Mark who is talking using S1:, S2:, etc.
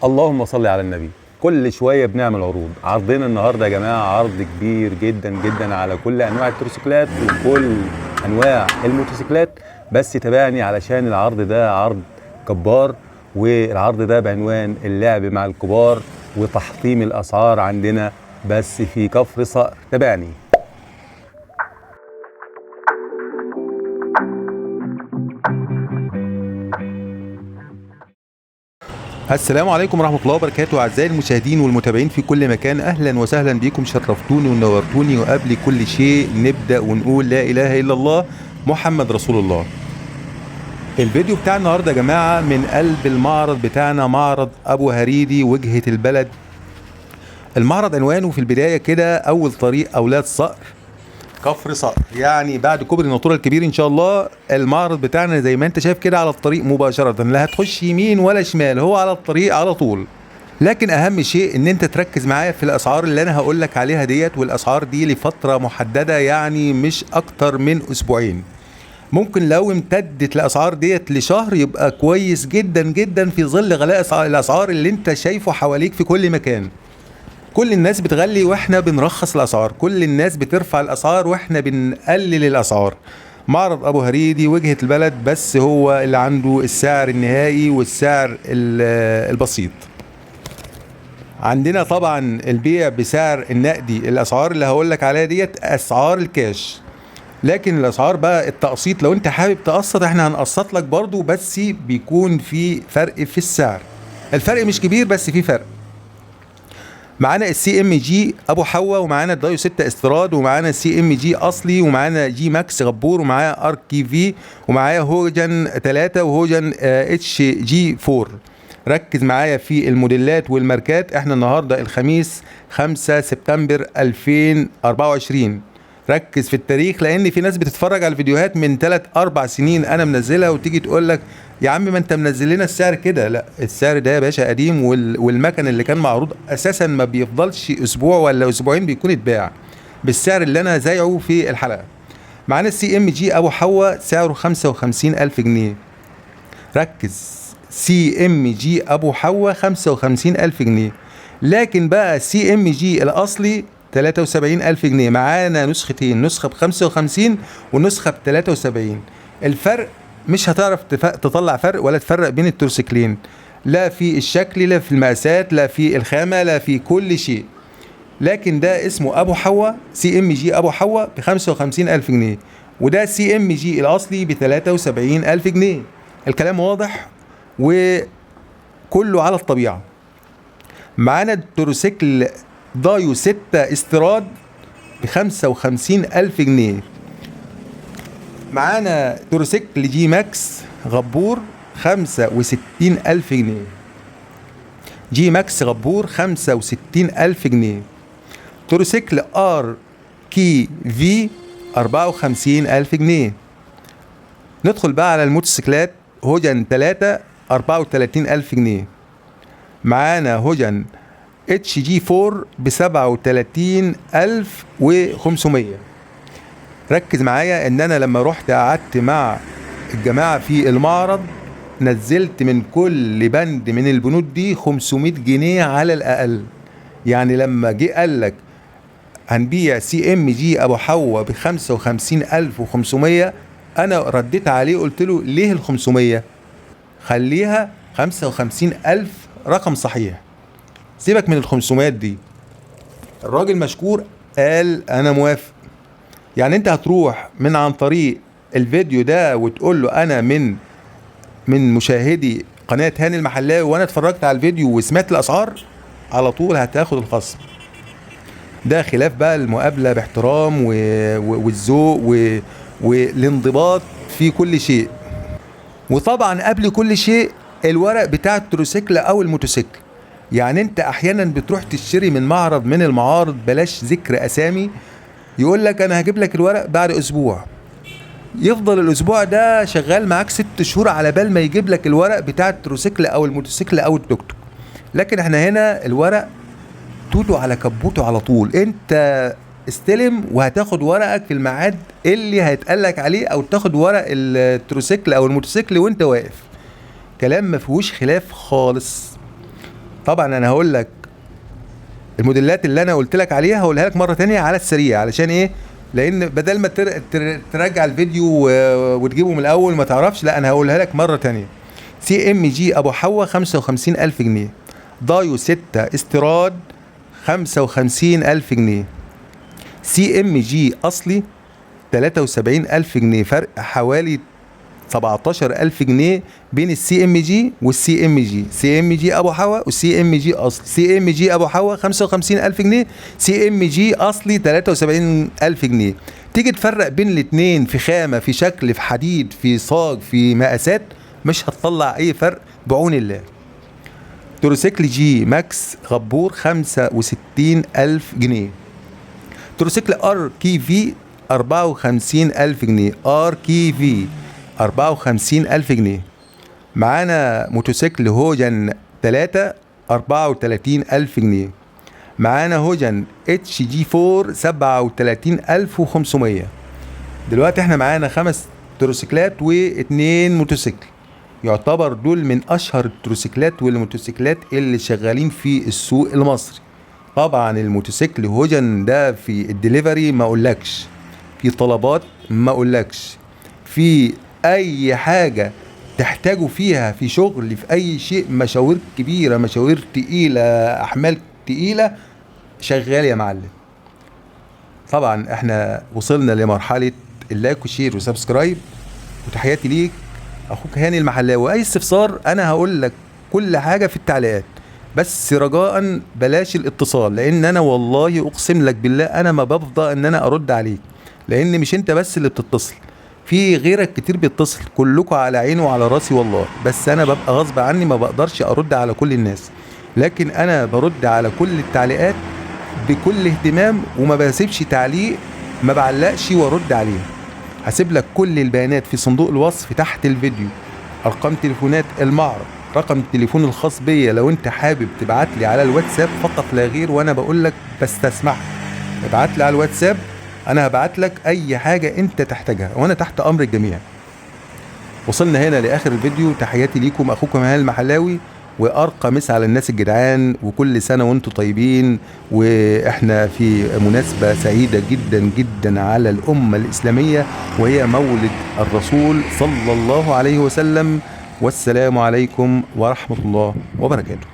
S1: اللهم صل على النبي. كل شوية بنعمل عروض. عرضنا النهارده يا جماعة عرض كبير جدا جدا على كل انواع التروسيكلات وكل انواع الموتوسيكلات، بس تابعني علشان العرض ده عرض كبار، والعرض ده بعنوان اللعب مع الكبار وتحطيم الاسعار عندنا بس في كفر صقر. تابعني. السلام عليكم ورحمة الله وبركاته أعزائي المشاهدين والمتابعين في كل مكان، أهلا وسهلا بكم، شرفتوني ونورتوني. وقبل كل شيء نبدأ ونقول لا إله إلا الله محمد رسول الله. الفيديو بتاع النهاردة يا جماعة من قلب المعرض بتاعنا، معرض أبو هريدي وجهة البلد. المعرض عنوانه في البداية كده أول طريق أولاد صقر كفر صقر، يعني بعد كوبري الناطوره الكبير ان شاء الله. المعرض بتاعنا زي ما انت شايف كده على الطريق مباشرة، لا هتخش يمين ولا شمال، هو على الطريق على طول. لكن اهم شيء ان انت تركز معايا في الاسعار اللي انا هقول لك عليها ديت، والاسعار دي لفترة محددة، يعني مش اكتر من اسبوعين. ممكن لو امتدت الاسعار ديت لشهر يبقى كويس جدا جدا، في ظل غلاء الاسعار اللي انت شايفه حواليك في كل مكان. كل الناس بتغلي واحنا بنرخص الاسعار، كل الناس بترفع الاسعار واحنا بنقلل الاسعار. معرض ابو هريدي وجهة البلد بس هو اللي عنده السعر النهائي والسعر البسيط. عندنا طبعا البيع بسعر النقدي، الاسعار اللي هقولك عليها ديت اسعار الكاش، لكن الاسعار بقى التقسيط لو انت حابب تقسط احنا هنقسط لك برضو، بس بيكون في فرق في السعر. الفرق مش كبير بس في فرق. معانا ال CMG ابو حوا، ومعانا الدايو 6 استيراد، ومعانا ال CMG اصلي، ومعانا جي ماكس غبور، ومعايا RKV، ومعايا هوجن 3 وهوجن HG 4. ركز معايا في الموديلات والماركات. احنا النهارده الخميس 5 سبتمبر 2024. ركز في التاريخ لان في ناس بتتفرج على الفيديوهات من 3-4 سنين انا منزلها وتيجي تقول لك يا عم ما انت منزل لنا السعر كده. لا، السعر ده يا باشا قديم، والمكن اللي كان معروض اساسا ما بيفضلش اسبوع ولا اسبوعين بيكون اتباع بالسعر اللي انا زايعه في الحلقة. معانا ال CMG ابو حوا سعره 55,000 جنيه. ركز، CMG ابو حوا 55,000 جنيه. لكن بقى CMG الاصلي 73,000 جنيه. معانا نسختين، نسخه ب 55 ونسخة ب 73. الفرق مش هتعرف تطلع فرق ولا تفرق بين التروسيكلين، لا في الشكل لا في المقاسات لا في الخامة لا في كل شيء. لكن ده اسمه ابو حوا CMG ابو حوا ب 55,000 جنيه، وده CMG الاصلي ب 73,000 جنيه. الكلام واضح وكله على الطبيعة. معانا التروسيكل دايو 6 استيراد ب 55,000 جنيه. معانا تروسيكل جي ماكس غبور 65,000 جنيه. جي ماكس غبور 65,000 جنيه. تروسيكل RKV 54,000 جنيه. ندخل بقى على الموتوسيكلات. هوجن 3 34,000 جنيه. معانا هوجن HG 4 ب 37,500. ركز معايا ان انا لما رحت قعدت مع الجماعة في المعرض نزلت من كل بند من البنود دي 500 جنيه على الاقل. يعني لما جه قال لك هنبيع CMG ابو حوا ب 55,500، انا رديت عليه قلت له ليه ال 500؟ خليها 55,000 رقم صحيح، سيبك من ال 500 دي. الراجل مشكور قال انا موافق. يعني انت هتروح من عن طريق الفيديو ده وتقول له انا من مشاهدي قناة هاني المحلاوي وانا اتفرجت على الفيديو وسمعت الاسعار، على طول هتاخد الخصم. ده خلاف بقى المقابلة باحترام والذوق والانضباط في كل شيء. وطبعا قبل كل شيء الورق بتاع التروسيكل او الموتوسيكل. يعني انت احيانا بتروح تشتري من معرض من المعارض، بلاش ذكر اسامي، يقول لك انا هجيب لك الورق بعد اسبوع، يفضل الاسبوع ده شغال معاك 6 شهور على بال ما يجيب لك الورق بتاع التروسيكل او الموتوسيكل او التوك توك. لكن احنا هنا الورق توتو على كبوته على طول، انت استلم وهتاخد ورقك في الميعاد اللي هيتقال لك عليه، او تاخد ورق التروسيكل او الموتوسيكل وانت واقف. كلام ما فيهوش خلاف خالص. طبعا انا هقول لك الموديلات اللي انا قلت لك عليها، هقولها لك مرة تانية على السريع، علشان ايه؟ لان بدل ما ترجع الفيديو وتجيبه من الاول ما تعرفش، لا انا هقولها لك مرة تانية. CMG ابو حوا 55000 جنيه، دايو 6 استيراد 55000 جنيه، CMG اصلي 73000 جنيه، فرق حوالي 17000 جنيه بين السي ام جي والسي ام جي. سي ام جي ابو حوا والسي ام جي اصلي. سي ام جي ابو حوا 55000 جنيه، CMG اصلي 73000 جنيه. تيجي تفرق بين الاثنين في خامة، في شكل، في حديد، في صاج، في مقاسات، مش هتطلع اي فرق بعون الله. تروسيكل جي ماكس غبور 65000 جنيه. تروسيكل RKV 54000 جنيه، RKV 54000 جنيه. معانا موتوسيكل هوجن 3 34000 جنيه. معانا هوجن HG 4 37500. دلوقتي احنا معانا 5 تروسيكلات و2 موتوسيكل، يعتبر دول من اشهر التروسيكلات والموتوسيكلات اللي شغالين في السوق المصري. طبعا الموتوسيكل هوجن ده في الدليفري ما اقولكش، في طلبات ما اقولكش، في اي حاجة تحتاجه فيها في شغل، في اي شيء، مشاوير كبيرة، مشاوير تقيلة، احمال تقيلة، شغال يا معلم. طبعا احنا وصلنا لمرحلة ال like و share و subscribe، وتحياتي ليك اخوك هاني المحلاوي. اي استفسار انا هقول لك كل حاجة في التعليقات، بس رجاء بلاش الاتصال، لان انا والله اقسم لك بالله انا ما بفضى ان انا ارد عليك، لان مش انت بس اللي بتتصل، في غيرك كتير بيتصل، كلكم على عيني وعلى راسي والله، بس انا ببقى غصب عني ما بقدرش ارد على كل الناس، لكن انا برد على كل التعليقات بكل اهتمام، وما بسيبش تعليق ما بعلقش وارد عليه. هسيب لك كل البيانات في صندوق الوصف تحت الفيديو، ارقام تليفونات المعرض، رقم التليفون الخاص بيا لو انت حابب تبعت لي على الواتساب فقط لا غير، وانا بقول لك بستسمحك ابعت لي على الواتساب، انا هبعت لك اي حاجة انت تحتاجها، وانا تحت امر الجميع. وصلنا هنا لاخر الفيديو، تحياتي ليكم، اخوكم هاني المحلاوي، وارقى مسا على الناس الجدعان، وكل سنة وانتم طيبين، واحنا في مناسبة سعيدة جدا جدا على الامة الاسلامية، وهي مولد الرسول صلى الله عليه وسلم. والسلام عليكم ورحمة الله وبركاته.